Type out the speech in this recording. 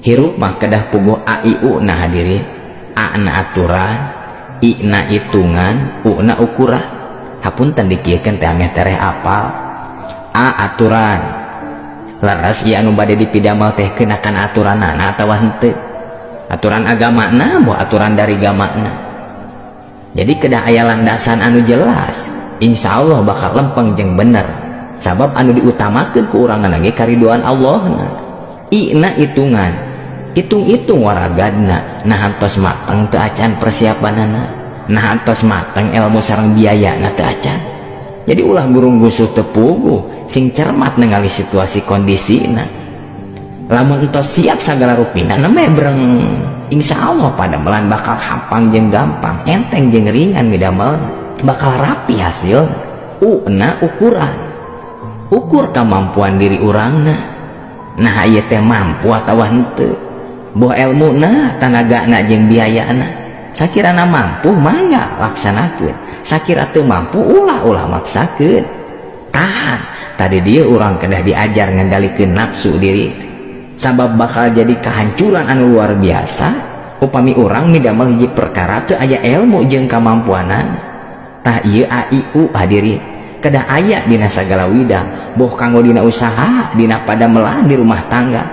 Hirup mah kedah puguh A I U na, hadirin. A na aturan, I na hitungan, U na ukuran. Hapunten dikieukeun teh ameh tereh apal. A, aturan. Leres ieu anu bade dipidamel teh kenakan aturanana atawa henteu, aturan agamana boh aturan dari gamana. Jadi kedah aya landasan anu jelas, insya Allah bakal lempeng jeung bener, sabab anu diutamakeun ku urang ge karidoan Allah na. I na hitungan. Hitung-hitung waragadna, nah tos mateng teu acan persiapanana, nah tos mateng ilmu sareng biayana teu acan. Jadi ulah gurung gusuh teu puguh, sing cermat ningali situasi kondisina. Lamun entos siap segala rupina, namanya breng, insya Allah padamelan bakal hampang jeung gampang, enteng jeung ringan midamel, bakal rapi hasil. U na ukuran. Ukur kemampuan diri urangna, nah ieu teh mampu atau henteu, boh ilmuna, tanagana, jeung biayana. Sakirana mampu, mangga laksanakeun. Sakira teu mampu, ulah ulah maksakeun, tahan. Tadi dia urang kedah diajar ngendalikeun nafsu diri, sabab bakal jadi kehancuran anu luar biasa upami urang midamel hiji perkara teu aya ilmu jeung kamampuanana. Tah, ieu A I U, hadirin, kedah aya dina sagala widang, boh kanggo dina usaha, dina padamelan, di rumah tangga.